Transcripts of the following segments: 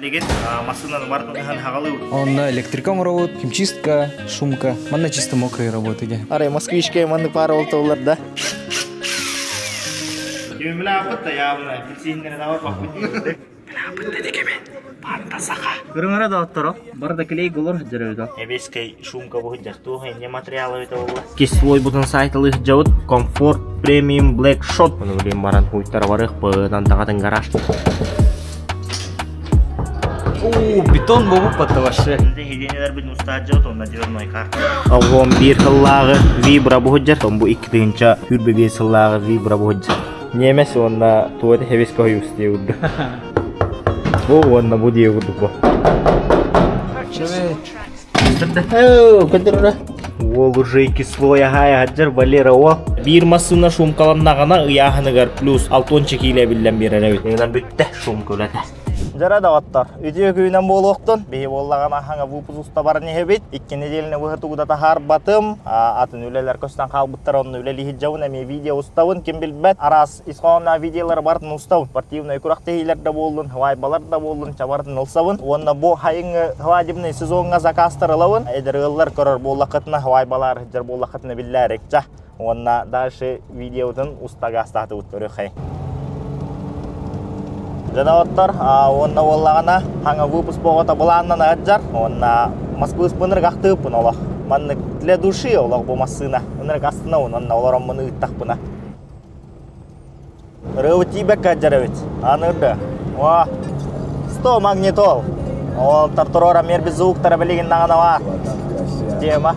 Билигин массыынаны барытын ыһан хаҕалыыбыт. Онно электрика оҥоробут, химчистка, шумка. Манна чисто мокрые работы де. Арай москвичка маннык пара олтоллар да. Түмүлаапыт да явно билсииннэрин авар баппыт. Көрүҥөрө да отторо. Бары да клей голор сылдьар Эбескэй шумка бу сылдьар туох инне материалы это буолла. Кислой бутун сайталы сылдьабыт. Комфорт премиум Black Shot. Оны билин баран хуйтара барыахпыт антаҕатын гараж. Оо, бетон буолбут батта вообще. Хигиенелербин устаадьабыт онно дверной карта. Огон биир сыллааҕы Вибра бу сылдьар. Бу 2025 сыллааҕы Вибра бу сылдьар. Немец уонна туоти хевис коюс диэбит. Бу уонна бу диэбит бу. Уол уже кислой аһай аһаджар Валера о. Биир массыына шумкаланнаҕына ыйааһыныгар плюс 6 киилэ биллэн биэрэр эбит. Ыынан бүттэ шумка үлэтэ. Дьара доҕоттор, үтүө күнүнэн буолуохтун. Биһи буоллаҕына хаҥа выпуск уста баран иһэбит. Икки неделяны быһа тугу да таһаарбатым. Атын үлэлэр көстөн хаалбыттар, онно үлэлии сылдьабын, эмиэ видео устабын, ким билбэт. Араас ис хоһоонноох видеолары барытын устабын. Спортивнай күрэхтэһиилэр да буоллун, һыбаайбалар да буоллун, чабартын ылсабын. Уонна бу хайыҥы свадебный сезоҥҥа заказтар ылабын. Эдэр ыаллар көрөр буоллаххытына, һыбаайбалаар сылдьар буоллаххытына биллээрик. Ча, уонна дальше видеобытын устагаастаатыбыт көрүөххэй. Дьоноттор уонна буоллаҕына хаҥа выпуск боҕото былааннан аджар уонна Москвыспын ыргахтыыппын олох. Маннык для души олох бу массыына. Ынырык астына уонна олороммун ыыттахпына. Ырыабыт тиийбэккэ аджар эбит. Анырды. О, 100 магнитол. Ол тартурора мерби звуктара билигин даҕаны баар. Тема.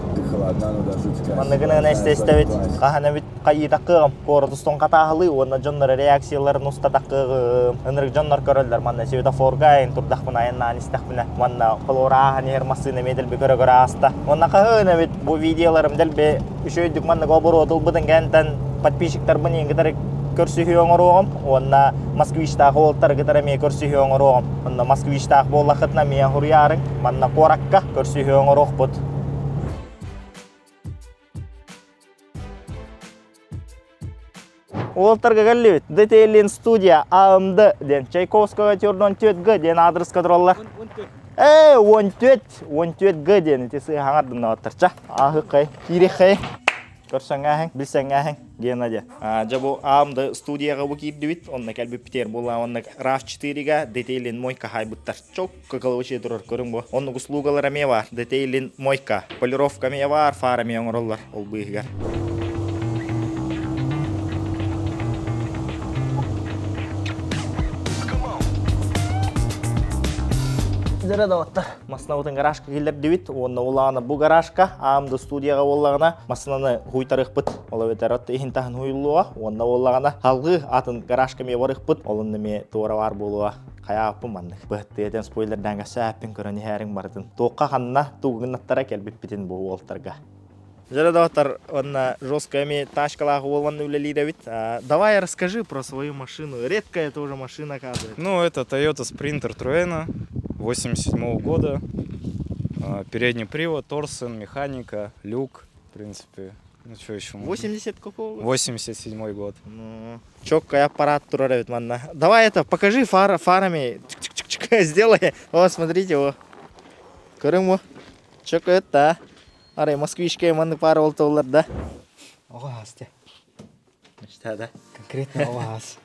Манныгын эстэ-эстэбит. Хаһан эбит хайыы такыаҕым. Куорат устун хатааһылыы уонна дьоннор реакцияларын уста такыаҕым. Ынырык дьоннор көрөллөр манна светофорга айан турдахпына айаннаан истэхпинэ. Манна холуор ааһан иһэр массыына эмиэ дэлби көрө-көрө ааста. Уонна хаһыын эбит бу видеоларым дэлби үчүгэйдик маннык оборот ылбытын кэнтэн подписчиктарбын иин кытары көрсүһүү оҥоруоҕум уонна москвичтаах уолтары кытары эмиэ көрсүһүү оҥоруоҕум. Онно москвичтаах буоллаххытына эмиэ суруйаарыҥ. Манна куоракка көрсүһүү оҥоруохпут. Уолтарга кэллибит. Детейлин студия АМД диэн Чайковского 44 Г диэн аадырыска тураллар. Ээ, 14, 14 Г диэн ити сыһаҥардыннабаттарча. Аһыккай, киириххэй. Көрсөҥҥээһиҥ, билсэҥҥээһиҥ Геннадий. Дьэ бу АМД студияҕа бу киирдибит, онно кэлбиппитигэр буолла онно RAV 4-га детейлин мойка хаайбыттар. Чокко кылабычыйа турар көрүҥ бу. Оннук услугалар эмиэ баар. Детейлин мойка, полировка эмиэ баар, фара эмиэ оҥороллор ол быыһыгар. Дьэрэ доҕоттор, массыынабытын гаражка киллэрдибит уонна улаана бу гаражка АМД студияҕа буоллаҕына массыынаны хуйтарыахпыт. Ол эбэтэр от иһин таһын хуйуллуоҕа уонна буоллаҕына салгыы атын гаражка эмиэ барыахпыт. Ол онно эмиэ туора баар буолуоҕа. Хайааппын маннык. Быһаттыйатан спойлердаан кэпсээппин көрөн иһээриҥ барытын. Туохха ханна тугуннаттара кэлбиппитин бу уолтарга. Дьэ, доҕоттор, уонна жестко эми тачкалаах уоланны үлэлиир эбит. Давай расскажи про свою машину. Редкая тоже машина, оказывается. Ну, это Toyota Sprinter Trueno 87 года. Передний привод, Торсен, механика, люк, в принципе. Ну, что еще можно? 80 какого? 87 год. Ну, четкий аппарат турар эбит манна. Давай это, покажи фара, фарами. Чик-чик-чик, сделай. О, смотрите, о. Көрүҥ бу. Чөкө это. Арай москвичка маннык пара олтоллар да. Оҕо аас Мечта да. Конкретно оҕо аас.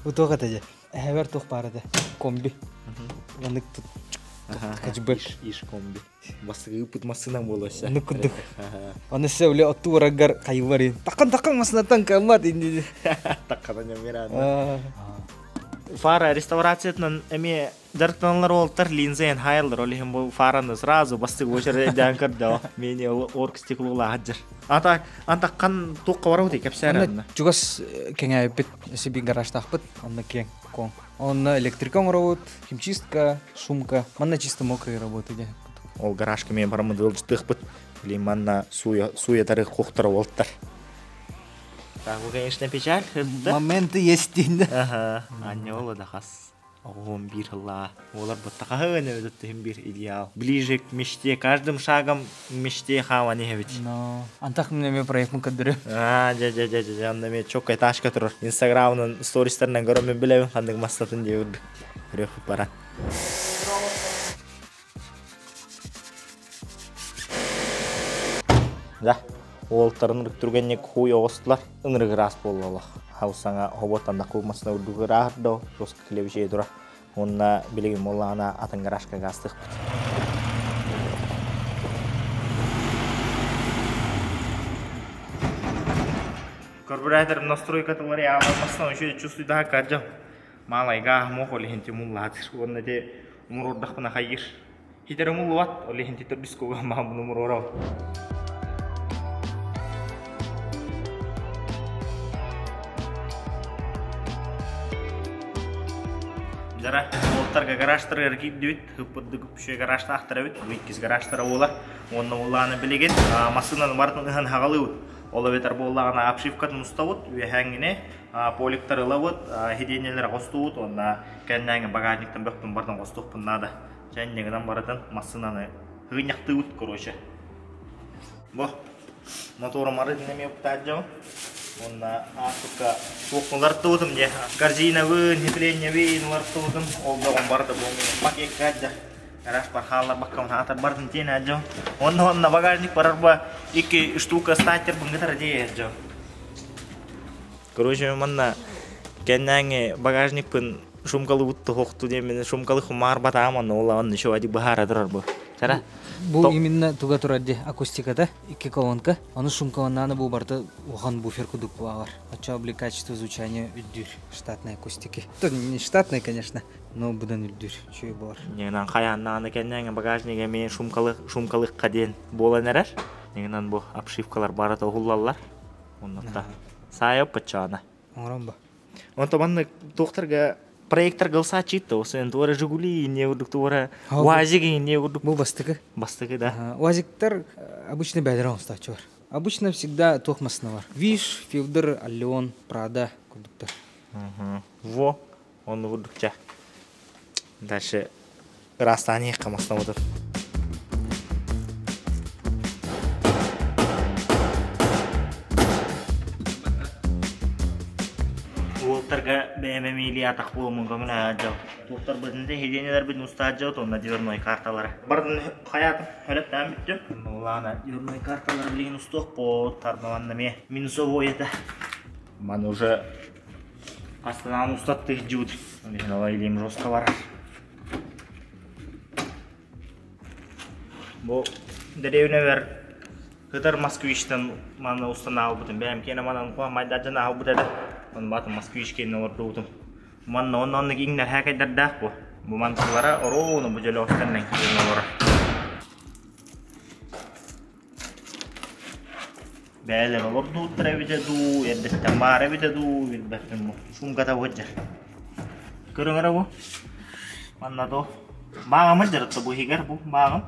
Утуох этэ дьэ. Эһэбэр туох баар этэ. Комби. Маннык тут хэтчбэк. Иш комби. Бастыгы ыппыт массыынан буолуося. Оннук курдук. Аны сэ үлэ оттуу бараргар хайыллар ин. Таккан таккан массыынаттан кыаммат инди. Такканан ньэммир Фара реставрациятынан эмиэ дьарыктаналлар уолаттар линза хайаллар ол иһин бу фараны сразу бастык очередь дээн көрдөө мини орг стеклолаах Ата anta хан туохха барабыт кэпсээр Чугас кэҥээбиппит өссө гаражтаахпыт онно киэҥ куоҥ. Онно электрика оҥоробут, химчистка, шумка. Манна чисто мокрые работы диэн. Ол гаражка мен бараммыт ыалдьыттыахпыт. Блин, манна суя суятары кухтара уолаттар. Так, бу, конечно, печаль. Моменты есть да. Ага, анне да хас. Оҕом биир сыллаа. Олар буттахаһын эбит бир идеал. Ближе к мечте, каждым шагом к мечте хааман иһэбит. Но антах мен проектын көрдөрүм. А, дьэ, дьэ, дьэ, дьэ, онно мен чоккай ташка турар. Инстаграмынан стористарынан көрөммүн билэбин ханнык массатын диэбит. Көрүөх бара. Да, уолтарын түргэнник хуй оҕустулар. Ынырык ыраас буолла олох. Хаусаҥа хоботтан да кулмасына үрдүк ырааһырда, жестко клевичей тура. Уонна билигин буоллаҕына атын гаражка гаастыахпыт. Карбюратор настройкатылар яаммастан еще чувствую да каджам. Малайга мох олихинти муллаатыр. Уонна те умурурдахпына хайыр. Хитер умуллубат, олихинти төрдүскуга маамын умурором. Жара уолтарга гаражтарыгар киирдибит, ыппырдык үчүгэй гаражтаахтар эбит, бу иккис гаражтара буолар. Уонна улааны билигин массыынаны барытын ыһан хаҕалыыбыт. Ол эбэтэр буоллаҕына обшивкатын устабыт, үөһээҥҥини поликтар ылабыт, сидиэнньэлэри хостуубут уонна кэннээҥи багажниктан бөхпүн барытын хостуохпун наада. Чэ, инньэ барытын массыынаны һыгынньахтыыбыт, короче. Бу моторум арыытын эмиэ уктаат дьон. Уонна ааспыкка туохпун дьэ. Корзинабын, хитленньэбин уларыттыбытым. Ол бөҕүм барыта бу пакекка дьэ. Гараж бархаалларбакка аатар бардын диэн дьон. Онно онно багажник барарба икки штука стартер бынгытара дии дьон. Короче, манна кэннээҥи багажникпын шумкалыбыт туһуохту диэммин шумкалы хумаар батаам онно улаан еще ади быһаара турар бу. Чара. Бу именно туга турар ди акустиката икки колонка. Аны шумкаланнааны бу барыта улахан буфер кудук буолар. Оччо били качество звучания үрдүүр штатной акустики. То не штатной, конечно, но будан үрдүүр үчүгэй буолар. Ньыгынан хайааннааны кэннээҥи багажник эмиэ шумкалы шумкалыкка диэн буолан эрэр. Ньыгынан бу обшивкалар барыта уһуллаллар. Оннукта. Саайа паччаана. Оҥорон ба. Онто маннык туохтарга проектор ылсааччыт осен туора Жигули не курдук туора УАЗик не курдук. Бу бастыкы. Бастыкы да. УАЗиктар обычно бэдэр оҥостааччы бар. Обычно всегда туох массына бар. Виш, Филдер, Аллеон, Прада курдуктар. Во, он курдукча. Дальше ырастаан хамастамытыр. Уолтарга бэйэм эмиили атах буолумун көмөлөһө Туохтар бытын хигиенелер бит устаажа онна дверной карталара. Бардын хаятым хөлөттән бүттүм. Улаана дверной карталары билигин устуох по тармаланна ме минусовой это. Ман уже Астананы устатты жут. Илим жестко барар. Бу деревневер Кытар москвичтан маны устан албытым. Бэм кене манан хуа майдаджан албыт эде. Он батын москвич кене олордуутум. Манна онно оннук иҥнэр хээкэйдэрдээх бу. Бу мантылара оруону бу дьөлөөхтөннөн киирэн олорор. Бээлэр олордууттар эбитэ дуу, эрдэттэн баар эбитэ дуу, билбэппин бу. Сумката сылдьар. Көрүҥ эрэ бу. Манна то бааҕым дьарытта бу иһигэр бу бааҕым.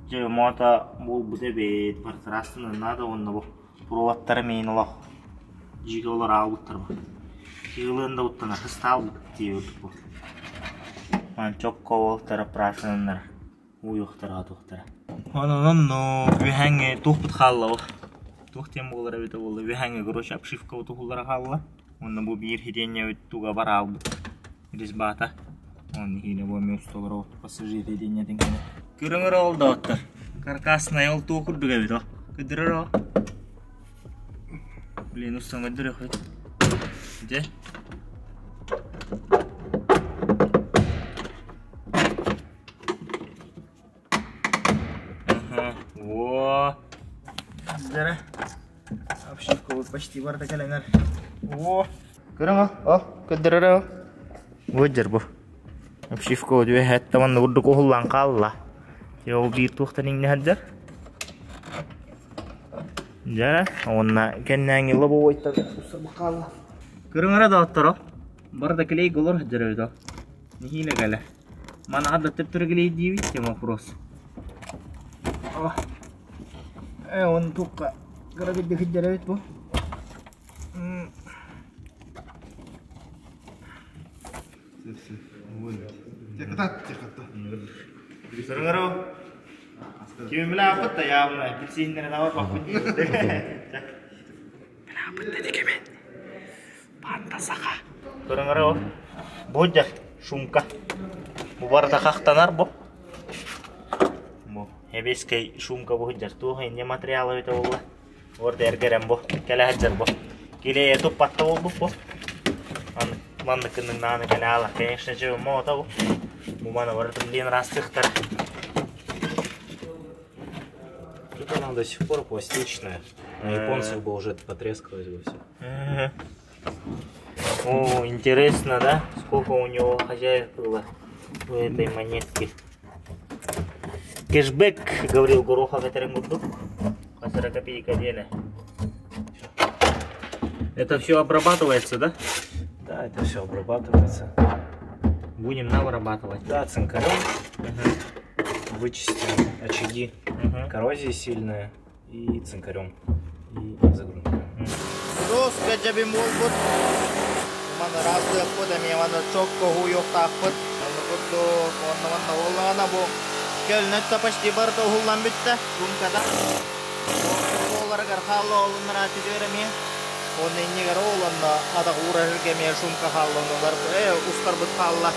Дьэ мота буолбут эбит, бартараастан наада уонна бу проводтара миин олох дьигэ олор аалбыттар бу. Киылыан да уттана хыстаалбыт диэбит бу. Ман чокко уолтара прашананнар уйуохтара туохтара. Онон ну үһэҥҥэ туохпут хаалла бу. Туох диэн буолар эбитэ буолла үһэҥҥэ короче обшивка тухуллара хаалла. Онно бу биир хидиэнньэбит туга бараалбыт. Резьбата. Он иһиинэ бу эмиэ усталар пассажир сиденьетин кэнэ. Көрөҥөр ол да оттор. Каркасная ол туох курдук эбит о. Көдөрөр о. Блин, устан көдөрөх Де? Ага. Во. Дара. Обшивка вот почти барда кэлэнэр. Во. Көрөҥ о, көдөрөр о. Выдер бу. Обшивка вот үөһэттэ манна курдук уһуллан хаалла. Ол биир туохтан иҥнэһэрдэр. Дьэ, уонна кэннээҥи лобовойтан хаалла. Көрүҥ эрэ доҕотторо. Бары да клей олор сылдьар эбит ол. Нэһиилэ кэлэ. Манаҕа да төптөрү клейдиибит тем вопрос. Э, он туохха кыра билбит сылдьар эбит бу. Көрүҥ Кимилааппыт да явно билсиһиннэрэ табар баппыт Билааппыт да дикемен. Панда саха. Көрүҥ эрэ ол. Бу дьэ шумка. Бу барыта хахтанар бу. Бу эбиэскэй шумка бу сылдьар. Туох инньэ материала эбитэ буолла. Орда эргэрэн бу. Кэлэ сылдьар бу. Килиэйэ туппатта буолбут бу. Маннык кынныҥнааны кэлэ аалар. Конечно же, моото бу. Бу маны барытын диэн ыраастыахтар. Тут она до сих пор пластичная. На японцах бы уже потрескалось бы все. О, интересно, да? Сколько у него хозяев было у этой монетки. Кэшбэк, говорил Горохов, это курдук. 40 копейка деле. Это все обрабатывается, да? Да, это все обрабатывается. Будем обрабатывать. Да, цинкарем. Угу. Вычистим очаги угу. коррозии сильные и цинкарем. И загрунтуем. Жестко дьэбин буолбут. Маны ыраастыахпыт, эмиэ маны чокко уһуйуохтаахпыт. Ону курдук, уонна манна буоллаҕына бу көлнөттө почти барыта уһуллан бүттэ. Сумката. Буоларыгар хаалла олуннара түтүөр эмиэ. Уонна иннигэр ол онно атах уурарга эмиэ шумка хаалла оннулар устарбыт хаалла.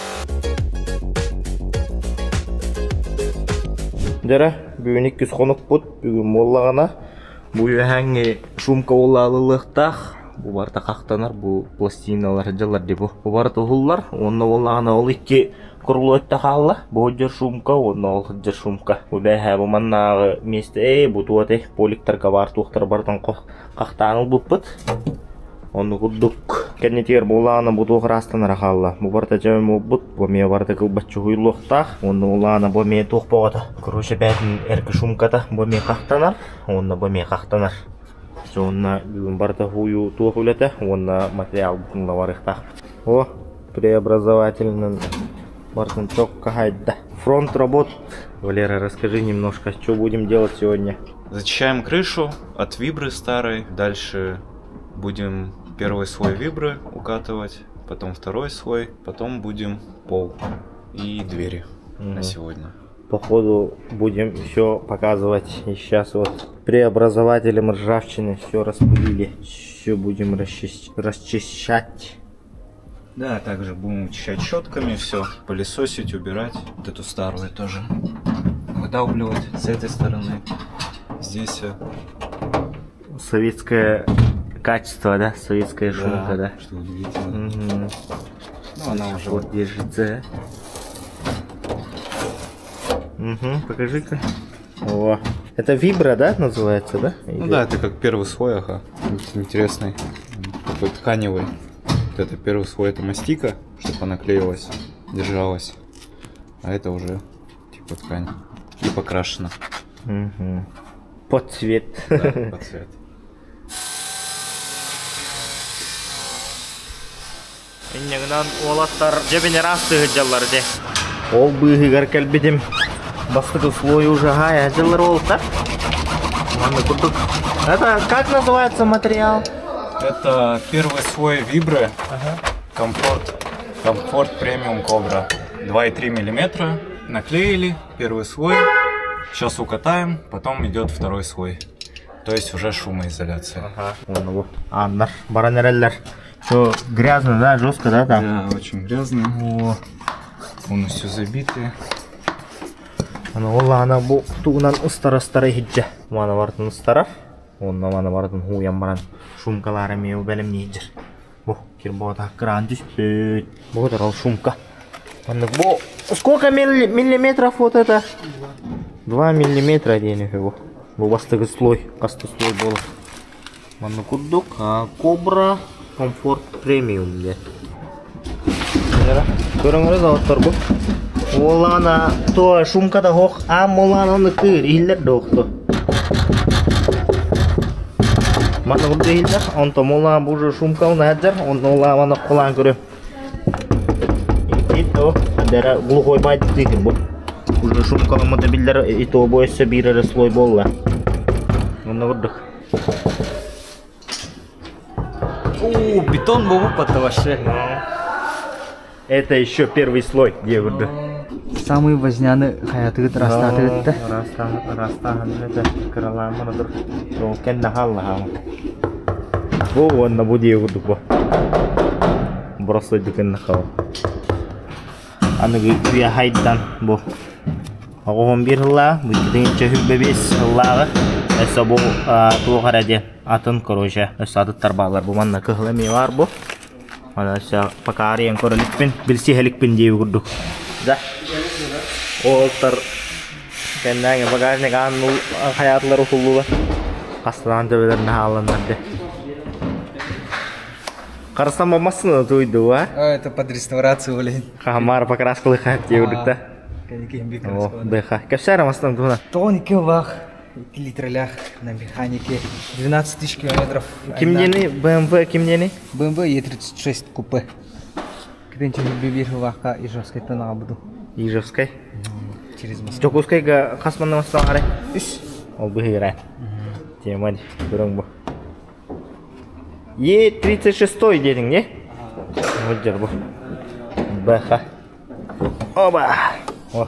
Дьэрэ, бүгүн иккис хонукпут. Бүгүн буоллаҕына Бу үөһээҥҥи шумка улаалылыахтаах, бу барыта хахтанар, бу пластиналар дьаллар дии бу. Бу барыта уһуллар, уонна буоллаҕына ол икки курулуотта хаалла. Бу сылдьар шумка уонна ол сылдьар шумка. Бу бээһээ бу маннааҕы миэстэ ээ бу туотай поликтарга баар туохтары барытын хахтаан ылбыппыт. Онну курдук кэннитигэр буоллаҕына бу туох ыраастанара хаалла. Бу барыта дьэ буолбут, бу эмиэ барыта кылбаччы уһуйуллуохтаах. Уонна улаана бу эмиэ туох боҕото. Короче, бээтин эргэ шумката бу эмиэ хахтанар, уонна бу эмиэ хахтанар. Уонна бүгүн барыта уһуйуу туох үлэтэ уонна материал бутунла барыахтаахпыт. О, преобразовательнын барытын чокко хайда. Фронт работ. Валера, расскажи немножко, что будем делать сегодня? Зачищаем крышу от вибры старой. Дальше будем первый слой вибры укатывать, потом второй слой, потом будем пол и двери на сегодня. Походу будем все показывать. И сейчас вот преобразователем ржавчины все распылили. Все будем расчищать. Да, также будем вычищать щетками все, пылесосить, убирать. Вот эту старую тоже выдалбливать с этой стороны. Здесь Советское качество, да? Советская шумка, да? Что удивительно. Угу. Ну, она уже вот держится. Угу, покажи-ка. О, это вибра, да, называется, да? Ну да, это как первый слой, ага. Интересный. Такой тканевый. Вот это первый слой, это мастика, чтобы она клеилась, держалась. А это уже типа ткань. И покрашена. Угу. Под цвет. Да, под цвет. Инньэ уолаттар дьэбин ыраастыы сылдьаллар дьэ. Ол быыһыгар кэлбитим бастакы слой уже хая дьыллар уолаттар. Манна курдук. Это как называется материал? Это первый слой вибры. Ага. Комфорт. Комфорт премиум кобра. 2,3 миллиметра. Наклеили первый слой. Сейчас укатаем, потом идет второй слой. То есть уже шумоизоляция. Ага. Вон, Аннар, баран эрэллэр. Что, грязно, да, жестко, да, там? Да, очень грязно. О. Полностью забитые. Аны оллаана бу тугунан ыстара-ыстара иһирдьэ. Маны барытын ыстарар. Онно маны барытын һууйан баран шумкалаары эмиэ бэлэмниир. Бу кирбота кыраан түспүт. Бу ол шумка. Маннык бу сколько миллиметров вот это? 2 миллиметра диэн үһү бу. Бу бастакы слой, хас да слой буолар. Манна курдук Кобра Комфорт Премиум диэн. Көрөҥөрө доҕоттор бу. Уолана то шумката хоох аам уолана оны кыыр иһиллэр да охто. Манна курдук иһиллэр, онтон уолана бу уже шумка унаһаддьар, онно уолана кулаан көрө. То дара глухой байтык бу. Уже шумкаламмыта биллэр и то бу өссө биир эрэ слой буолла. Онно курдук. О, бетон буолбут батта вообще. Это еще первый слой, где вот. Самый возняны хаятыгыт растаатыгыт да. Растахан это кыраламын Ол кэннэ хаалла Бу уонна бу дии курдук бу. Бросой дүкэннэ хаал. Аныгы үйэ хайдан бу 91 сыллааҕы, бу 2025 сыллааҕы өссө бу туох эрэ диэн атын короче өссө атыттар бааллар. Бу манна кыһыл эмиэ баар бу. Аны өссө пока арыйан көрө иликпин, билсиһэ иликпин диэби курдук. Да. Уолаттар кэннээҥи багажник аан хайаатылар утуллулар. Хастаан төбөлөрүн хаалланнар де. Харыстан баммассына туйду, а? А, это под реставрацию, блин. Хамар покраскалыха диэбит да. О, БХ. Кэпсээр мастан туһуна. Тоҕон икки ыллаах, 2 литралях на механике, 12 тысяч километров. Ким диэни? BMW ким диэни? BMW E36 купе. Китенче бир ыллаахха Ижевскайтан аҕабытым. Ижевскай. Через Москву. Дьокуускайга хас манна мастан арай? Үс. Ол быһыыра. Тема көрөҥ бу. Е36 диэтиҥ не? Муддьар бу. БХ. Оба! О.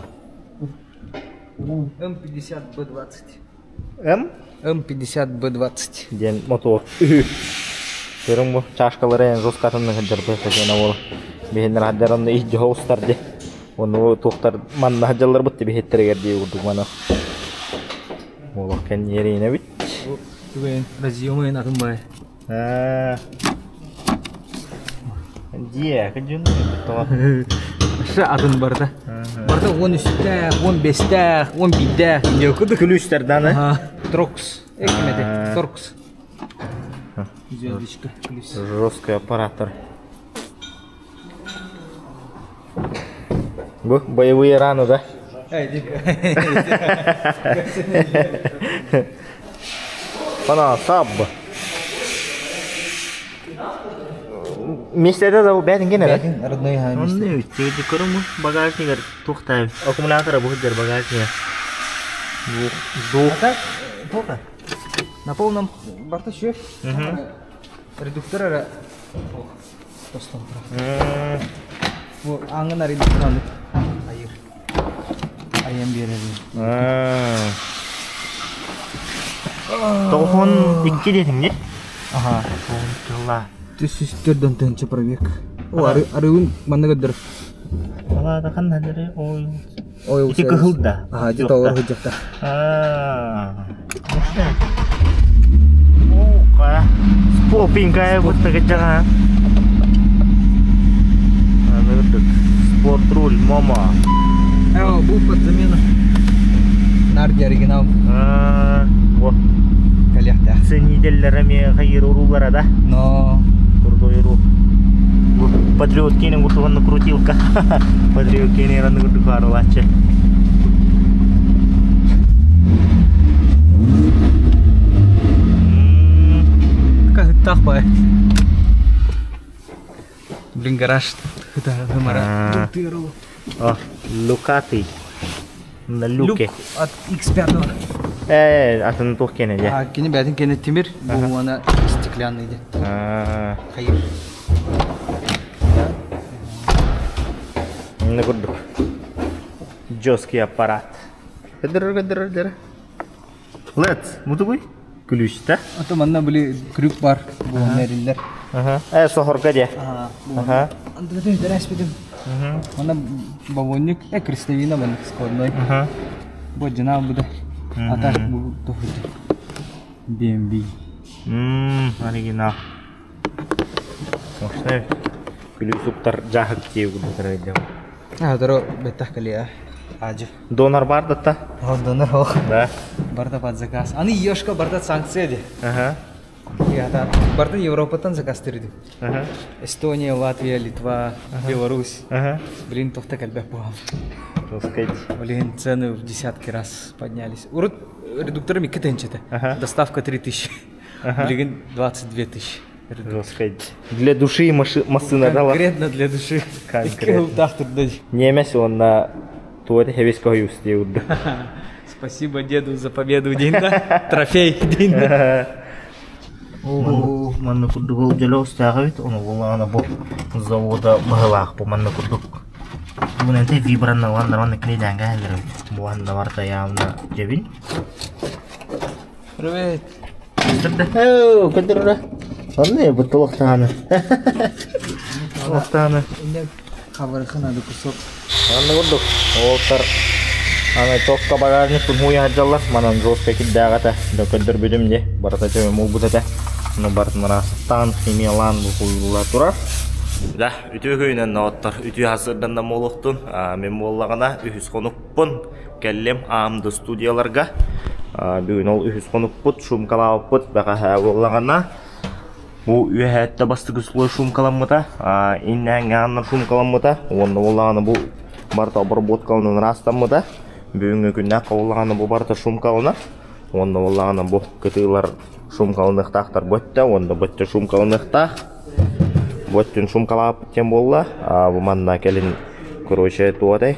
М50Б20. М? М50Б20. Диэн мотор. Көрүҥ бу чашкалары эн жесткатын сылдьар БХ диэн ол. Биһиннэр хаддар онно ис дьоһо устар ди. Ону туохтар манна сылдьалларбыт биһиттэригэр дии курдук маны. Олох кэнниэринэбит. Түгэн разъемын атын бай. Дьиэ, кыдьын тоҕо. Шы атын барда. Барда 13-тээх, 15-тээх, 11-дээх. Кудук күлүүстэрданы. Трокс. Экимете, Торкс. Звездочка, плюс. Жесткий аппаратор. Бу боевые раны, да? Пана саб. Местеде да бәдин гене да? Родной ха месте. Онны үтте көрүм багажнигер тухтай. Аккумулятора бу дер багажник. Бу А так, плохо. На полном барта шеф. Редуктор Бу аңын редуктор Айыр. Айан берер. Тохон икки дедиң не? Ага. Тохон Түс төрдөн тыһынча пробег. О, ары арыгын манна көдөр. Алада ханна дере ой. Ой, Ити кыһыл да. Ага, жета олор хыджакта. Аа. О, Спортпинкая будто гыджага. Спорт руль, мама. Э, бу под замену. Нарди оригинал. Аа, вот. Коллекта. Ценителлерами хайыр урулара да. Но Курдойру. Патриот кейнен куртуганны крутилка. Патриот кейнен ранны курдукарылачы. Так бай. Блин, гараж. Это гамара. О, лукатый. На люке. Люк от X5. Атын тух кене де. А, кене бәдин кене темир, бу ана стеклянный де. Хайыр. Не курдук. Жесткий аппарат. Кыдыр, кыдыр, кыдыр. Лет, мутугуй? Ключ, да? А то манна были крюк бар, бу нериллер. Ага. Сохорга де. Ага. Андрею дәрәс бедим. Манна бавонник, крестовина манна складной. Ага. Бу жена буду. А так бу тохуд. BMW. Оригинал. Мощный. Ключ жахык тие гудыр. А, дро беттах калия. Ажы. Донор бар да та? О, донор ох. Да. Барда под заказ. Аны ешка барда санкция де. Ага. Я барда Европадан заказ терди. Ага. Эстония, Латвия, Литва, Беларусь. Ага. Блин, тофта кальбе буал. Сказать. Блин, цены в десятки раз поднялись. Урод редукторами кытынчаты. Ага. Доставка 3000. Ага. Блин, 22 тысячи. Сказать. Для души машина дала. Конкретно для души. Конкретно. Немес он на туоте хевеско юстиуд. Спасибо деду за победу, день, да? Трофей, день, да? Манна курдук ол жалоостааҕыбит, ону булаана бу завода быһылаах бу манна курдук. Бу нэнте вибранна уанна уанна клейдаанга хэллэрбит. Бу уанна барта яамна жебин. Привет. Оу, көтөрө. Онны бу толохтааны. Толохтааны. Хабарыхы надо кусок. Манна курдук уолтар аны токка багажникпын хууйа сылдьаллар. Манан жестко кирдээх этэ. Да көрдөрбүтүм дии. Барыта чөмө муулбут этэ. Ону барытын ыраастаан, химиялаан бу хууйулла турар. Да, үтүө күнүнэн доҕоттор, үтүө сарсыарданна буолуохтун. Мин буоллаҕына үһүс хонукпун кэллим АМД студияларга. Бүгүн ол үһүс хонукпут, шумкалаабыппыт бэҕэһээ буоллаҕына Бу үөһээттэ бастакы слой шумкаламмыта, иннээҥҥи ааннар шумкаламмыта уонна буоллаҕына бу барыта обработкаланан ыраастаммыта. Бүгүҥҥү күннээх буоллаҕына бу барыта шумкаланар уонна буоллаҕына бу кытыылар шумкаланыахтаахтар бу өттө уонна бу өттө шумкаланыахтаах. Бу өттүн шумкалаабыт диэн буолла. Бу манна кэлин короче туох этэй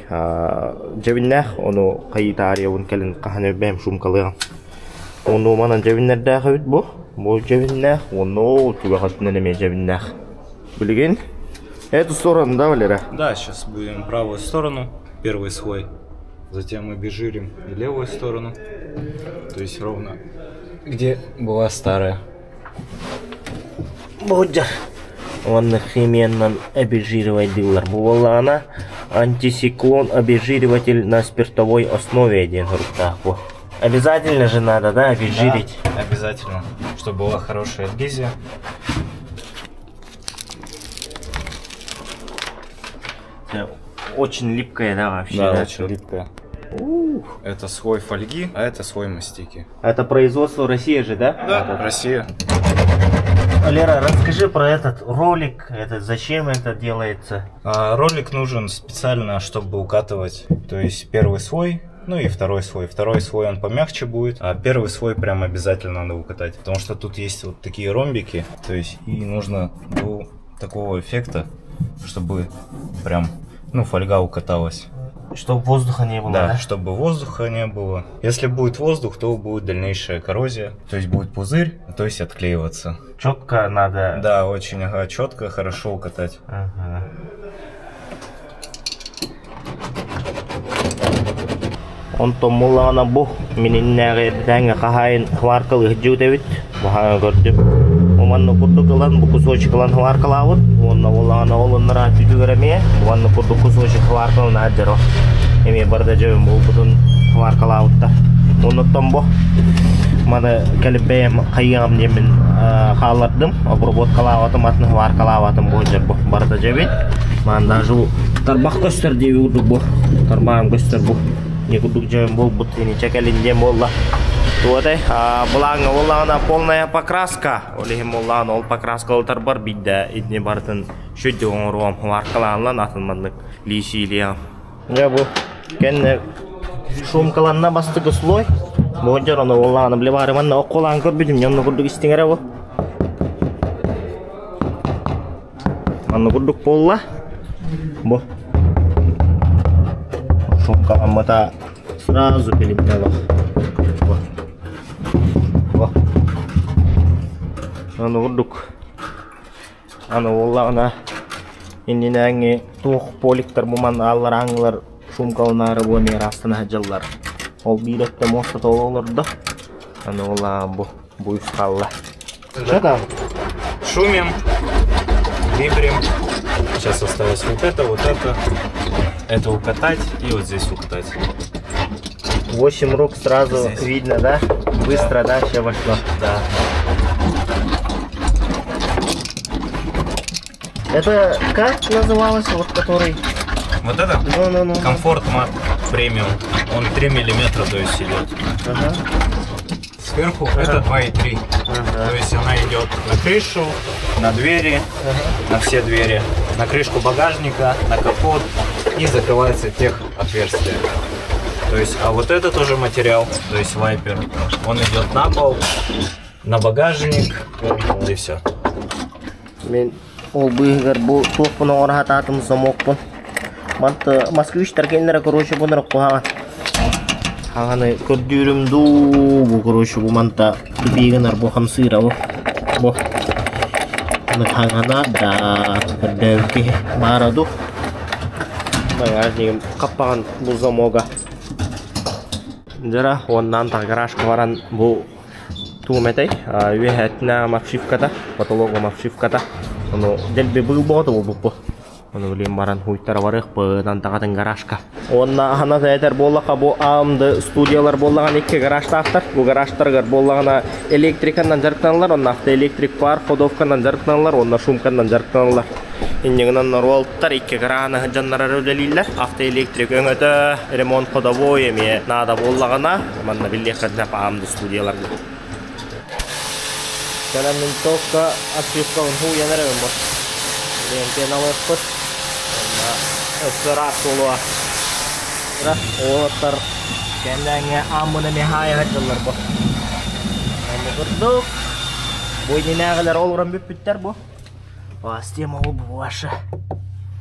дьэбиннээх ону хайытаарыйабын кэлин хаһан бэйэм шумкалыам. Ону манан дьэбиннэрдээх эбит бу. Бу дьэбиннээх уонна ол түгэх өттүнэн эмиэ дьэбиннээх. Билигин эту сторону, да, Валера? Да, сейчас будем правую сторону, первый слой. Затем мы обезжирим и левую сторону. То есть ровно где была старая. Бугдьар. Уонна химиянан обезжиривайдыыллар. Бу буоллаҕына антициклон обезжириватель на спиртовой основе диэн суруктаах бу. Обязательно же надо, да, обезжирить? Да, обязательно, чтобы была хорошая адгезия. Очень липкая, да, вообще? Да, очень липкая. Ух. Это слой фольги, а это слой мастики. Это производство России же, да? Да, Россия. Лера, расскажи про этот ролик, это зачем это делается? А, ролик нужен специально, чтобы укатывать, то есть первый слой, ну и второй слой. Второй слой он помягче будет, а первый слой прям обязательно надо укатать, потому что тут есть вот такие ромбики, то есть и нужно до такого эффекта, чтобы прям, ну, фольга укаталась. Чтобы воздуха не было, да? Да, чтобы воздуха не было. Если будет воздух, то будет дальнейшая коррозия, то есть будет пузырь, то есть отклеиваться. Четко надо. Да, очень ага, четко, хорошо укатать. Ага. Онтон буллаҕына бу мининнээҕи эрдэтээҥҥи хаһаайын сваркалыы сылдьыбыт эбит. Бу көрдүм. Манна курдук ылан бу кусочек ылан сваркалаабыт. Уонна буоллаҕына ол оннара түтүгэр эмиэ уонна курдук кусочек сваркалана сылдьар. Эмиэ барда дьэ буолбутун сваркалаабыттар. Оннуттан бу маны кэлип бэйэм хайыаҕым диэммин хааллардым. Обработкалаабатым атын сваркалаабатым бу дьэ бу барыта дьэбит. Маан даже тарбах көстөр диэби курдук бу. Тарбаҕым көстөр бу. Не курдук дьэбин буолбут иничэ кэлин диэн буолла. Туотай, былааҥҥа буоллаҕына полная покраска. Ол иһин буоллаҕына ол покраска ылтарбар биирдэ итини барытын шүддүк оҥоруом. Маркалаанлан атын маннык лиисиилиэҕим. Дьэ бу кэннэ шумкаланна бастакы слой. Бу дьон ону буоллаҕына били баары манна окколаан көрбүтүм дьонно курдук истиҥэрэ бу. Манна курдук буолла. Бу шумкаламмыта сразу билиннэ олох. Бу. Бу. Аны курдук Аны буоллаҕына иннинээҥҥи туох поликтар бу манна алларааҥҥылар шумкаланаары бу эмиэ ыраастана сылдьаллар. Ол биир өттө муоста тоҕо олордо. Аны буоллаҕына бу бу үс хаалла. Что там? Шумим, вибрим. Сейчас осталось вот это, вот это. Это укатать и вот здесь укатать. Восемь рук сразу Здесь. видно, да? Быстро, да, все вошло. Да. Это как называлось, вот который? Вот это? Ну-ну-ну. Комфорт мат премиум. Он 3 миллиметра, то есть идет. Ага. Сверху это 2,3. Ага. То есть она идет на крышу, на двери, на все двери, на крышку багажника, на капот и закрывается тех отверстия. То есть, а вот это тоже материал, то есть вайпер, он идет на пол, на багажник и все. Мин ол быыһыгар бу туохпун оҥоро сатаатым замокпун. Манта москвичтар кинилэрэ короче бу куһаҕан. Хаҕаны көрдүүрүм дуу бу короче бу манта тупии гынар бу хамсыыра бу. Бу. Хаҥана да көрдөөбүт киһи баара дуу. Багажнигым хаппаҕан бу замога. Дьара уоннаан гаражка баран бу тугум этэй үөһээтинэ обшивката потолок обшивката ону дэлби быыл боҕото буолбуппу. Ону билин баран хуйтара барыахпыт, антаҕатын гаражка. Уонна аһана этэр буоллахха бу АМД студиялар буоллаҕына икки гаражтаахтар. Бу гаражтарыгар буоллаҕына электриканан дьарыктаналлар, онно автоэлектрик паар ходовканан дьарыктаналлар уонна шумканан дьарыктаналлар. Иннигинэн норуоттар икки гарааны сылдьаннар үлэлииллэр. Автоэлектрик өҥөтө, ремонт ходовой эмиэ наада буоллаҕына, манна биллиэххэ АМД студияларга. Кэлэн винтовка обшивкабын хууйан эрэбин бу. Лентен алыахпыт. Онно өссө ыраас буолуо. Уолаттар кэннээҥҥэ ааммын эмиэ хаайа сылдьаллар бу. Онно курдук бу иннинээҕилэр олорон бүппүттэр бу. Тема ол бу ваша.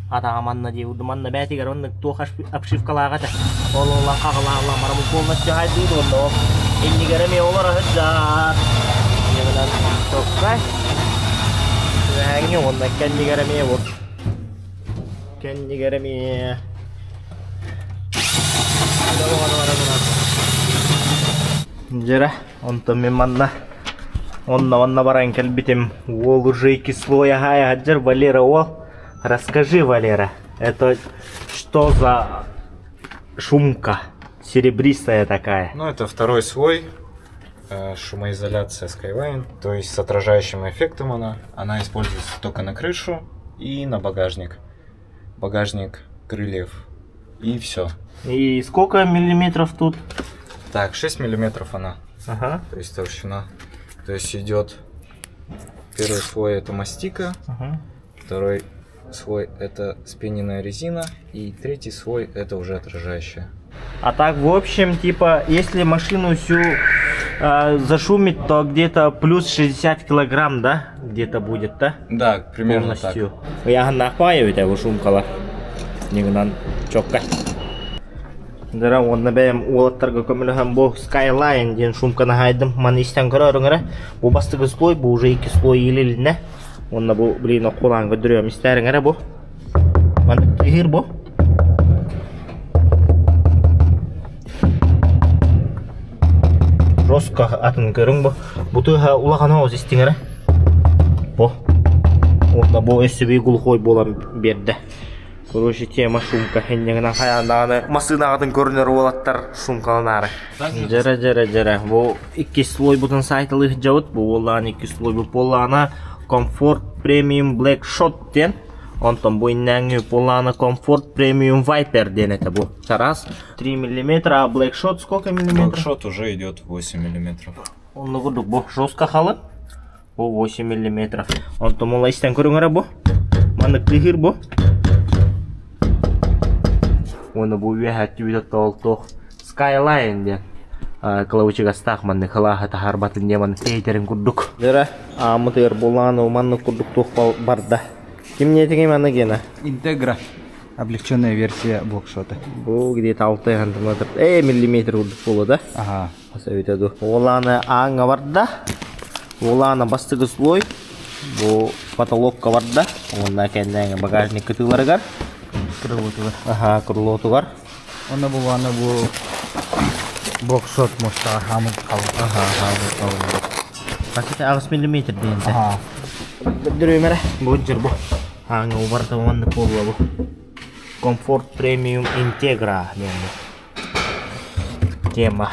Атаҕа манна дии манна бээтигэр оннук туох обшивкалаах этэ. Ол олан хаҕылаалла марамы полностью хайдыыр уонна ол иннигэр эмиэ олоро сылдьар. Иннигинэн токкай. Үөһээҥҥи уонна кэннигэр эмиэ вот. Кэннигэр эмиэ. Дьэрэ, онтон мин манна онно-манна баран кэлбитим. Уол уже икки слоя хаайа Валера уол. Расскажи, Валера, это что за шумка серебристая такая? Ну, это второй слой, шумоизоляция Skyline, то есть с отражающим эффектом она. Она используется только на крышу и на багажник. Багажник крыльев и все. И сколько миллиметров тут? Так, 6 миллиметров она. Ага. То есть толщина. То есть идет первый слой это мастика, ага. Второй слой это спененная резина и третий слой это уже отражающая. А так, в общем, типа, если машину всю зашумит, то где-то плюс 60 килограмм, да? Где-то будет, да? Да, примерно полностью. Так. Я нахваю это шумкала. Негнан чокка. Дара онна бэйэм уолаттарга көмөлөһөн бу Skyline диэн шумканы хаайдым. Маны истэн көрөрүҥ эрэ. Бу бастакы слой, бу уже икки слой иилилиннэ. Онна бу блин оккулаан көрдөрүөм истээриҥ эрэ бу. Маннык тыһыыр бу. Жестко атын көрүҥ бу. Бу тыаһа улахан оҕус истиҥ эрэ. Бу. Уонна бу өссө биир глухой буолан биэрдэ. Короче, тема шумка иннигинэн хайаан даҕаны массыынаҕытын көрүнэр уолаттар шумкаланаары. Дьэрэ дьэрэ дьэрэ. Бу иккис слойбутун сайталыы сылдьабыт. Бу буоллаҕына иккис слойбут буоллаҕына Comfort Premium Black Shot диэн. Онтон бу иннээҥҥи буоллаҕына Comfort Premium Viper диэн этэ бу. Чараас 3 миллиметра, а Black Shot сколько миллиметров? Black Shot уже идет 8 миллиметров. Онно курдук бу жестко халын. Бу 8 миллиметров. Онтон мула истэн көрүҥ бу. Маннык тыһыыр бу. Уонна бу үөһэ түбүтэ тоолтуох Skyline диэн кылабычыгастаах маннык хылааһы таһаарбатын диэн маннык тиэйдэрин курдук. Дьэрэ, ааммытыгар булаан маннык курдук туох барда. Ким ниэтигий маннык гена? Интегра. Облегченная версия блокшота. Бу где-то 6 сантиметр, миллиметр курдук буолуо да? Ага. Өтө ду. Уолааны ааҥҥа барда. Уолаана бастакы слой. Бу потолокка барда. Уонна кэннээҥи багажник кытыыларыгар. Крылотугар. Аха, крылотугар. Онно булааны бу блокшот муштаҕа хаамыт халын. Аха, хаамыт халын. Пакет 6 миллиметр диэн. Аха. Көрдөрүөм эрэ. Бу дьыр бу. Ааҥҥа убарта маннык буолла бу. Комфорт премиум интегра диэн бу. Тема.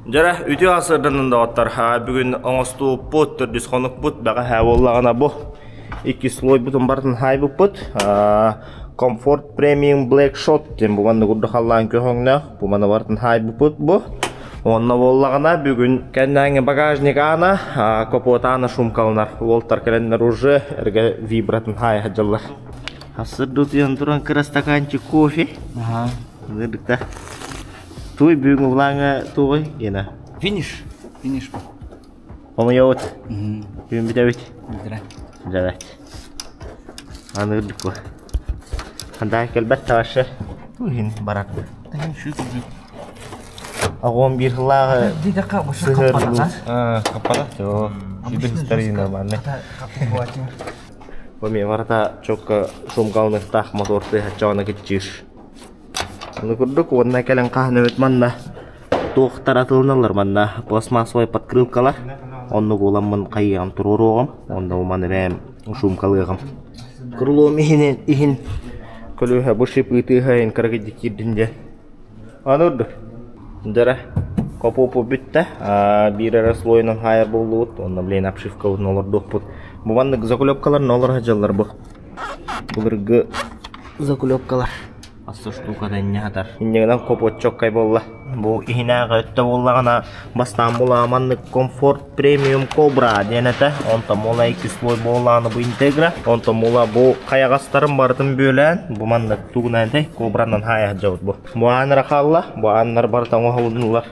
Дьара үтүө асырданын доҕоттор бүгүн оҥостууппут, төрдүс хонукпут бэҕэһээ буоллаҕына бу икки слойбутун барытын хаайбыппыт. Комфорт премиум Black Shot диэн бу маннык урдук халлаан көһөҥнөөх бу маны барытын хаайбыппыт бу. Онно буоллаҕына бүгүн кэннээҥи багажник аана капот аана шумкаланар. Уолтар кэлэннэр уже эргэ вибратын хаайа сылдьаллар. Асырдытыйан туран кыра стаканчик кофе. Ага. Ынырыкта. Туй бүгүн улааҥа туой гена. Финиш. Финиш. Хомуйабыт. Бүгүн бүтэбит. Бүтэрэ. Дьэбэт. Аны үрдүк Хандаан кэлбэт тавашы. Туйун барар. Оҕом биир сыллааҕы Дидэххэ сыһыарылыыр. Хаппада? Joo, сүүрбэ нормальный. Бу эмиэ барыта чокка шумгалыныктаах мотор тыаһаччаҕына киччиир. Ону курдук уонна кэлэн хаһан эбит манна туохтар атылыналлар манна пластмассовай подкрылкалар. Оннук уламмын хайыам туруоруоҕум. Онно маны бэйэм шумкалыаҕым. Крылом иһин иһин Көлүөһэ бу шип ыытыыһа иһин кыракыйдык киирдин диэн. Аны урдук. Дьэрэ, копуопу бүттэ. Биир эрэ слойунан хаайар буоллубут. Онно блин обшивкабытын олордуохпут. Бу маннык заклепкалар олоро сылдьаллар бу. Былыргы заклепкалар. Асса штуката инньэ хатар. Инньэгинэн копуотчоккай буолла. Бу иһинээҕи өттө буоллаҕына бастаан була маннык комфорт премиум кобра диэн этэ. Онтон буола икки слой буоллаҕына бу интегра. Онтон буола бу хайаҕастарын барытын бүөлээн бу маннык тугунан этэй кобранан хаайа сылдьабыт бу. Бу ааннара хаалла. Бу ааннар барыта оҥоһулуннулар.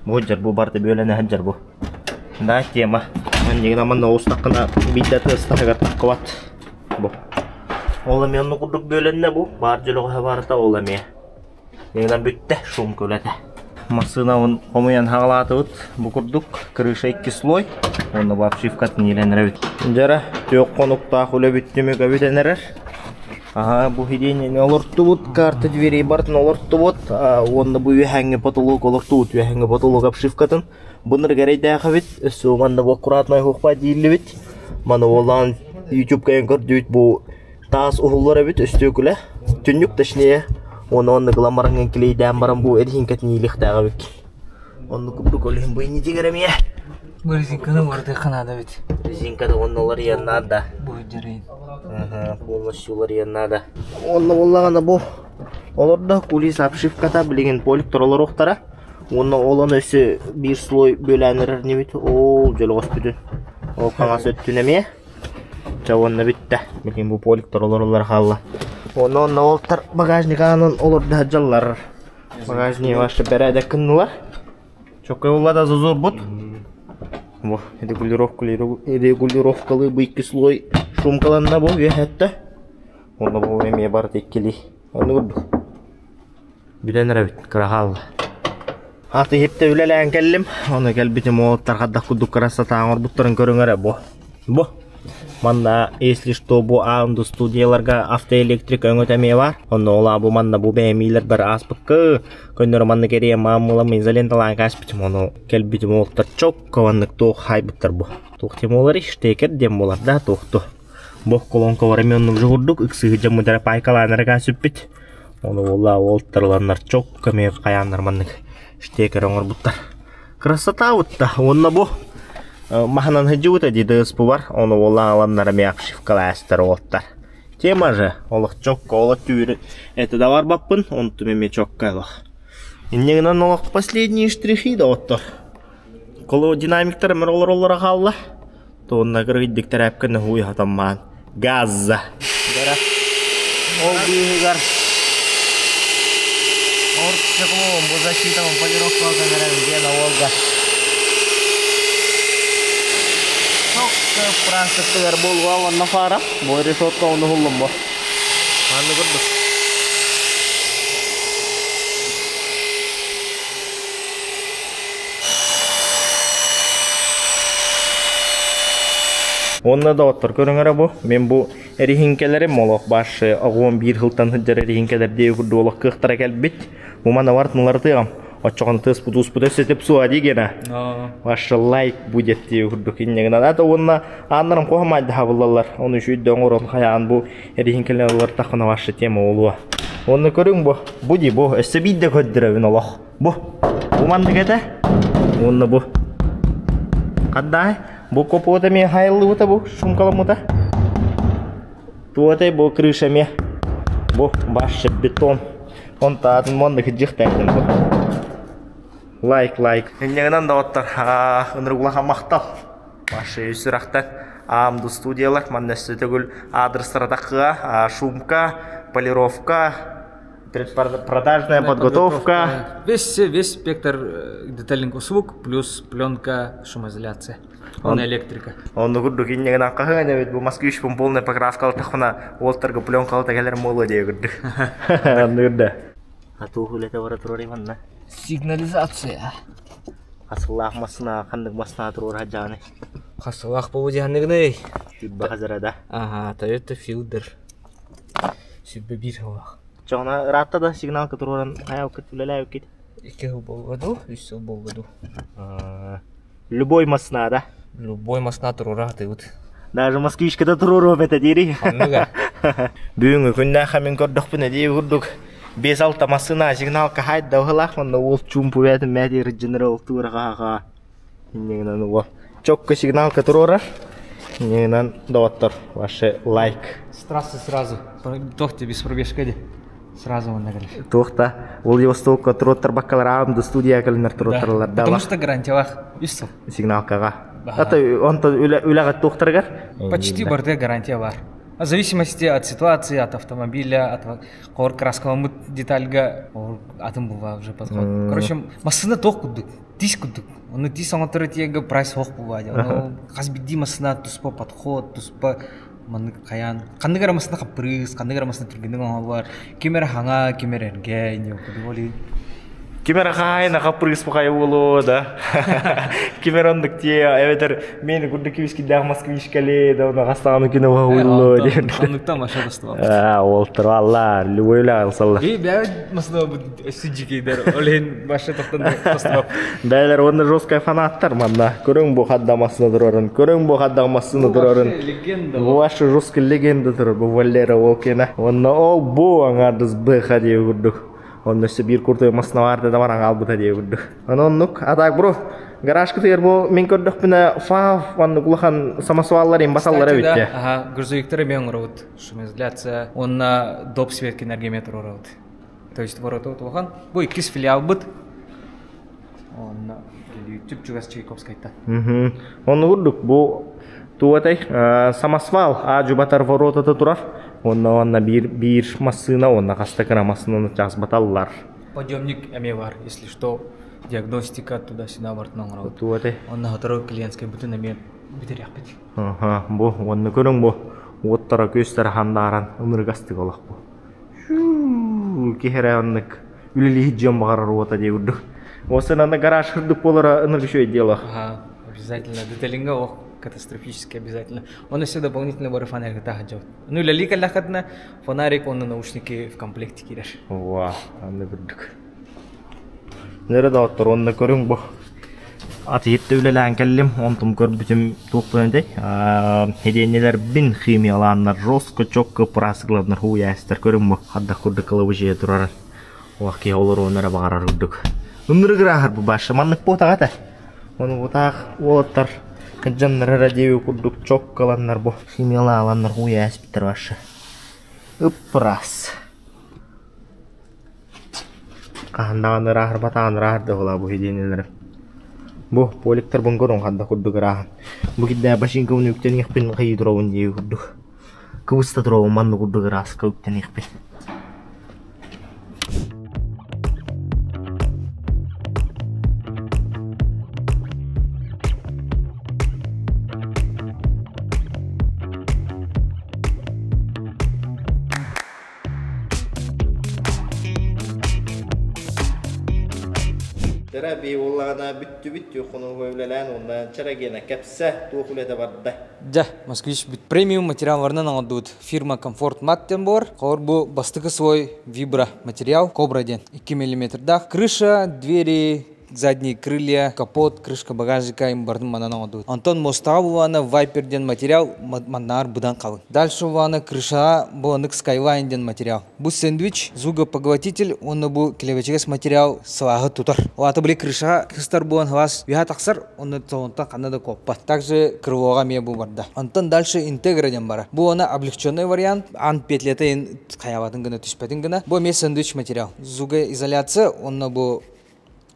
Бу сылдьар бу барыта бүөлэнэ сылдьар бу. Да тема. Манньыгынан манна оҕустаххына биирдэ тыастаһыгар таххыбат. Бу. Ол эмиэ онно курдук бүөлэннэ бу. Баар дьөлөҕөһө барыта ол эмиэ. Инэн бүттэ шум көлөтө. Массыынабын хомуйан хаҕалаатыбыт. Бу курдук крыша икки слой. Уонна бу обшивкатын иилэн эрэбит. Дьара түөх хонуктаах үлэ бүттүмүк эбитэн эрэр. Аха бу сиденьени олортубут, карта двери бартын олортубут, уонна бу үөһээҥҥи потолок олортубут, үөһээҥҥи потолок обшивкатын. Буннар эрэйдээх эбит, өссө манна бу аккуратнай хуохпа дииллибит. Маны уоллаан YouTube-ка көрдүүт бу таас уһуллар эбит өстүөкүлэ түннүк точнее уонна оннук ылан баран клейдээн баран бу эриһиҥкэтин иилиэхтээх эбит оннук курдук ол иһин бу иннитигэр эмиэ Бу резинканы уларытыахха наада эбит. Резинканы уонна уларыйан наада. Бу дьарыйын. Полностью уларыйан наада. Онно буоллаҕына бу олордо кулис обшивката билигин поликтор олоруохтара. Уонна ол ону өссө биир слой бүөлээн эрэр инибит. Ол дьөлөҕөс бүтүн. Ол хаҥас өттүн эмиэ. Чэ уонна бүттэ. Билигин бу поликтар олороллор хаалла. Онно онно уолтар багажник аанын олордо сылдьаллар. Багажник ваши бэрээдэк гыннылар. Чоккай буолла да зазорбут. Бу регулировкалыы бу икки слой шумкаланна бу үөһэттэ. Онно бу эмиэ барыта иккилии. Онну курдук. Бүтэн эрэбит, кыра хаалла. Аты иһиттэ үлэлээн кэллим. Ону кэлбитим уолаттар хаддах курдук красота оҥорбуттарын көрүҥ эрэ бу. Бу. Манна, если что, бу аанду студияларга автоэлектрик өҥөтө эмиэ баар. Онно ол бу манна бу бэйэмиилэрбэр ааспыкка көннөрү манна кэриэ мааммыламмын изоленталаан кааспытым. Ону кэлбитим уолаттар чокко маннык туох хайбыттар бу. Туох диэн буолар штекер диэн буолар да туохту. Бу колонкалар эмиэ оннук же курдук ыксыһы дьоммутара пайкалаанара каасыппит. Ону буолла уолтарыланнар чокко эмиэ хайааннар маннык штекер оҥорбуттар. Красота бутта. Уонна бу маһынан сылдьыбыта дии ДСП бар. Ону буолла аҕаланнар эмиэ обшивкалаастар уолаттар. Тема же олох чокко олох түүр это да барбаппын, онтум эмиэ чокко олох. Инньэ гынан олох последние штрихи да оттор. Коло динамиктар эмэр олороллоро хаалла. Туонна кыргыйдык тэрээпкэ хуй хатаммаан. Газа. Гара. Ол быыһыгар Орчаклом, бу защитам полировка алдан диэн Волга. Чокка Францияттыгар буолуа уонна фара. Бу решетка ону хуллум бу. Манны курдук. Уонна доҕоттор көрүҥ эрэ бу. Мин бу эриһиҥкэлэрим олох башы оҕуом биир сылтан сылдьар эриһиҥкэлэр диэки курдук олох кыахтара кэлбит. Бу маны барытын Оччоҕун тыаспыт ууспут өссө тепсуа дии гена. Ваше лайк будет дии курдук инньэ гынан. Ата уонна ааннарым куһамайдаха буллаллар. Ону үчүйдэ оҥорон хайаан бу эриһиҥкэлэр ыллартаххына ваше тема буолуо. Уонна көрүҥ бу. Бу дии бу. Өссө биирдэ көрдөрөбүн олох. Бу. Бу маннык этэ. Уонна бу. Хаддаай. Бу копуота эмиэ хайыллыбыта бу шумкаламмыта. Туотай бу крыша эмиэ. Бу баш бетон. Онтаатын маннык дьихтээхтэн бу. Лайк, лайк. Инньэгинэн доҕоттор, ынырык улахан махтал. Башы сүрэхтэн аамду студиялар манна өссө төгүл адрестара таххыа шумка, полировка, предпродажная подготовка. Весь, весь спектр детейлинг услуг плюс пленка, шумоизоляция. Он электрика. Онну курдук инньэгинэн хаһыан эбит бу Москвич полная покраска алтахпына уолтарга пленка алта кэлэр буолуо диэ курдук. Анныгырда. А туох үлэтэ бара турар манна? Сигнализация. Хасылаах массына ханнык массына туруор хаджааны. Хасылаах бу дьаныгыный. Сүрбэ хазара да. Ага, Toyota Fielder. Сүрбэ биир сыллаах. Чоҕуна ыраатта да сигналка туруоран хайаабыккыт үлэлээбиккит? Икки сыл буолла дуу, үс сыл буолла дуу. Любой массына да? Любой массына туруора сатыыбыт. Даже москвичкада туруоруом этэ диэри. Оннуга. Бүгүҥҥү күннээххэ мин көрдөхпүнэ дии курдук 5-6 массыына сигналка хайда быһылаах манна уол чуумпу бэйэтин мээти ырдьыныр ол туораҕа иннигинэн уол чокко сигналка туруорар иннигинэн доҕоттор ваше лайк С трассы сразу. Туох без пробежка ди. Сразу онна кэлэр. Туох да Владивостокка туруоттарбаккалар аам да студия кэлиннэр туруоттараллар да Потому что гарантиялаах үс сыл. Сигналкаҕа. А то онтон үлэҕэ туохтарыгар? Почти барыта гарантия бар. В зависимости от ситуации, от автомобиля, от хор краскаламмыт детальга атын була уже подход. Короче, массына туох курдук, тис курдук. Ону тис оҥотторо тиэгэ прайс суох була. Ону хас биирдии массына туспа подход, туспа маннык хайаан ханнык эрэ массына хаппырыыс, ханнык эрэ массына түргэнник оҥоһуллар, ким эрэ хаҥа, ким эрэ эргэ, не курдук Ким эрэ хаайына хаппырыыс бухайа буолуо да. Ким эрэ оннук тиэ, эбэтэр мен курдук кибискиддээх москвичкале да оны хастаҕаны күнэ уһуйлуо диэн. Оннуктан маша достуба. Аа, ол тураллар, любой үлэ алсаллар. И бэйэ масына өссө дьикейдер, ол иһин баша тохтон тостубап. Бэйэлэр уонна жесткай фанаттар манна. Көрөҥ бу хадда массына турарын, көрөҥ бу хадда массына турарын. Легенда. Ваша жесткая легенда турар бу Валера Волкина. Онно ол бу аңардыз БХ дии курдук. Онно өссө биир куртой массына баар да баран хаалбыта дии курдук. Онон оннук. А так бро, гаражка тыгар бу мин көрдөхпүнэ фав маннык улахан самосваллар им басаллар эбит да. Ага, грузовиктар эмиэ оҥоробут. Шумоизоляция. Уонна доп светкин эргиметр оҥоробут. То есть ворота улахан. Бу иккис филиалбыт. Онно чуп-чугас Чайковскайтан. Онну курдук бу туотай самосвал аажубатар воротата турар. Онно онно биир биир массыына онно хаста кыра массыынаны чаас баталлар. Подъемник эмиэ бар, если что, диагностика туда-сюда бартын оҥоробут. Туотай. Онно сотору клиентскай бүтүн эмиэ бүтэриэхпит. Аха, бу онно көрүҥ бу уоттара күөстэрэ хандааран ынырыгастык олох бу. Киһи эрэ оннук үлэлиһит дьон баҕарар уота дии курдук. Осынан гараж курдук буолара ынырык үчүгэй дело. Ага, обязательно. Деталинга ох, катастрофически обязательно. Он еще дополнительно бары фонарик таһа Ну, үлэлии кэллэххитинэ фонарик уонна наушники в комплекте киирэр. Ва, аны курдук. Нөрө доҕоттор, уонна көрүҥ бу. Ат иһитте үлэлээн кэллим, онтум көрбүтүм туохпун этэй? Хидиэнньэлэрбин химиялааннар жестко чокко прасыгланнар хуястар көрүҥ бу. Хаддах курдук кылабычыйа турар. Олох киһи олоруон эрэ баҕарар курдук. Ынырык ырааһар бу баша маннык буотаҕа этэ. Ону бутаах уолаттар кыдьаннар эрэ диэби курдук чоккаланнар бу химиялааланнар хуяспиттэр баша. Ыппырас. Хаһан даҕаны ырааһырбатаҕын ырааһырда буолаа бу хидиэнньэлэрим. Бу поликтарбын көрүҥ ханна курдук ырааһын. Бу кирдээх бачыыҥкабын үктэниэхпин хайыы туробун дии курдук. Кыбыста туробун манна курдук ырааска үктэниэхпин. Терапия буоллаҕына бүттүбүт хонугу үлэлээн уонна чэрэгиэнэ кэпсэ туох үлэтэ барда. Дьэ, Москвич бүт премиум материалларынан оҥордубут. Фирма Комфорт Мат диэн буолар. Холор бу бастакы свой вибро материал Кобра диэн 2 миллиметрдаах. Крыша, двери, задние крылья, капот, крышка багажника им бардым манан оҥордубут. Онтон мостаҕа булаана Viper диэн материал маннаар быдан халыҥ. Дальше булаана крышаҕа буланык Skyline диэн материал. Бу сэндвич, звукопоглотитель уонна бу килэбэчигэс материал сылааһы тутар. Ол аата били крышаҕа кыстар буолан сылаас үөһэ тахсар, онно онтон ханна да куоппат. Также крылоҕа эмиэ бу барда. Онтон дальше Интегра диэн бара. Бу она облегченный вариант, аан петлята хайаабатын гына түспэтин гына. Бу эмиэ сэндвич материал. Звукоизоляция, онно бу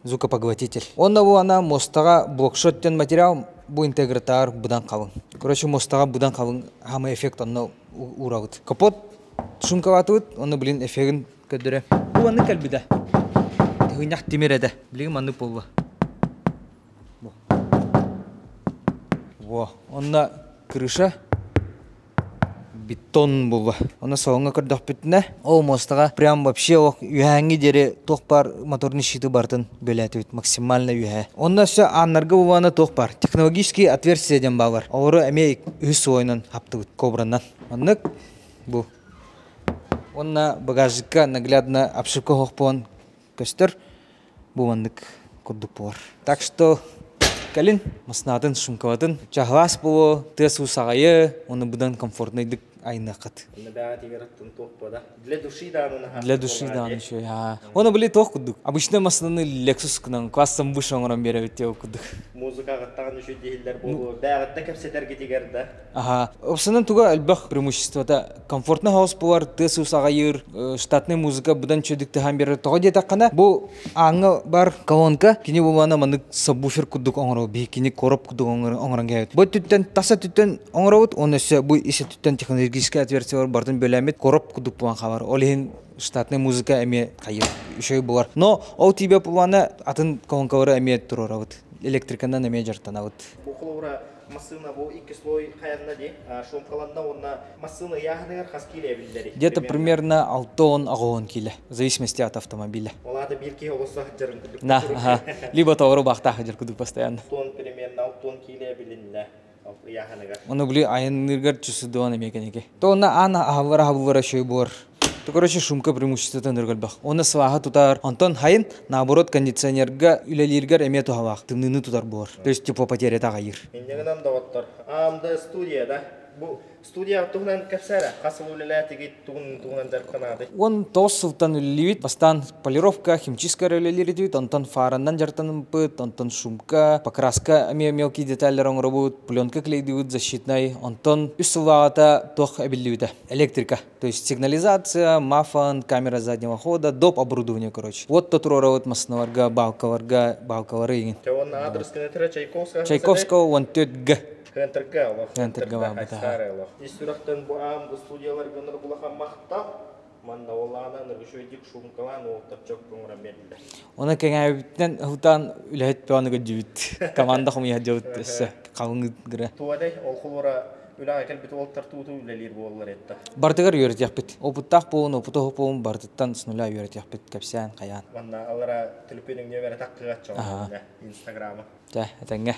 звукопоглотитель. Онно бу ана мостаҕа блокшот диэн материал бу интегратаар быдан халыҥ. Короче, мостаҕа быдан халыҥ хамы эффект онно уурабыт. Капот шумкалаатыбыт, онно блин эффегин көрдөрө. Бу маннык кэлбитэ. Тыгынньах тимир этэ. Билигин маннык буолла. Во, онно крыша бетон буолла. Онно салоҥҥа көрдөхпүтүнэ, ол муостаҕа прям вообще ох үһээҥҥи диэри туох баар моторный щиты барытын бэлээтибит максимально үһээ. Онно өссө ааннарга буолаана туох баар технологические отверстия диэн баалар. Олору эмиэ үһүс слойунан хаптыбыт кобранан. Оннук бу. Уонна багажникка наглядно обшивка оһохпуон көстөр. Бу маннык курдук буолар. Так что кэлин массыынатын шумкалатын чаһылаас буолуо, тыас-уус аҕайы, уонна быдан комфортнайдык айныаххыт. Для души даҕаны. Для души даҕаны үчүгэй. Оны били туох курдук. Обычно массыынаны Lexus гынан классом выше оҥорон биэрэбит диэ курдук. Музыкаҕыттаҕын үчүгэй дииллэр буолуо. Бээҕитте кэпсэтэргитигэр да. Аха. Опсанан туга элбэх преимуществота комфортно хаос буолар, тыас-уус аҕайыыр, штатный музыка быдан чөдүк тыһаан биэрэр. Тоҕо диэтэххинэ, бу ааҥҥа бар колонка кини булана маннык сабвуфер курдук оҥоро, биһи кини короб курдук оҥорон кээбит. Бу өттүттэн тас өттүттэн оҥоробут, уонна өссө бу ис өттүттэн технологическай отверстиелар барытын бөлөммүт короб курдук буолан хаалар. Ол иһин штатный музыка эмиэ хайыр үчүгэй буолар. Но ол тиийбэт буолана атын колонкалары эмиэ туруорабыт. Электриканан эмиэ дьарыктанабыт. Бу холобура массыына бу икки слой хайанна дии шумкаланна уонна массыына ыйааһыныгар хас киилэ эбиллэрий? Где-то примерно 6-10 кило, в зависимости от автомобиля. Ол аата биир киһи олоссо сылдьарын курдук. Да, ага. Либо товару баахтаах сылдьар курдук постоянно. Тон примерно 6 киилэ эбилиннэ ыйааһыныгар. Ону били айанныыргар чусудуон эмиэ кэники. То онно аан аһаллар аһабыллара үчүгэй буолар. То короче шумка преимуществота нөргөлбөх. Онно сылааһы тутар. Онтон хайын наоборот кондиционерга үлэлииргэр эмиэ туһалаах. Тымныыны тутар буолар. То есть теплопотеря аҕайыыр. Инньэ доҕоттор, АМД студия да? Бу студия туһунан кэпсээрэ. Хас сыл үлэлээтигит, тугун тугунан дьарыктанаатый? 19 сылтан үлэлиибит. Бастаан полировка, химчистка үлэлиир этибит, онтон фараннан дьарыктанымпыт, онтон шумка, покраска эмиэ мелкие деталлар оҥоробут, пленка клейдибит защитнай, онтон үс сыллааҕыта туох эбиллибитэ? Электрика. То есть сигнализация, мафон, камера заднего хода, доп оборудование, короче. Вот то туруорабыт массыналарга, балкаларга, балкалары игин. Онно адрес кенетре Чайковского. Чайковского 14 Г. Хентерге олох. Хентерге баабыт. Ис сүрэхтэн бу аам бу студияларга улахан махтал. Манна олаана ныргышойдик шумкалаан уолтар чок көңүрэн бердилер. Оны кэҥээбиттэн хутаан үлэһит бөҕөнү көрдүбүт. Команда хомуйа дьабыт өссө халыҥ гыра. Туадай ол холура үлэҕэ кэлбит уолтар тууту үлэлиир буоллар этта. Бартыгар үөрэтиэхпит. Опыттаах буолун, опыты буолун бартыттан с нуля үөрэтиэхпит кэпсээн хайаан. Манна алара төлөпүөнүҥ нөмэрэ таккыгачча Инстаграма. Чэ, этэҥҥэ.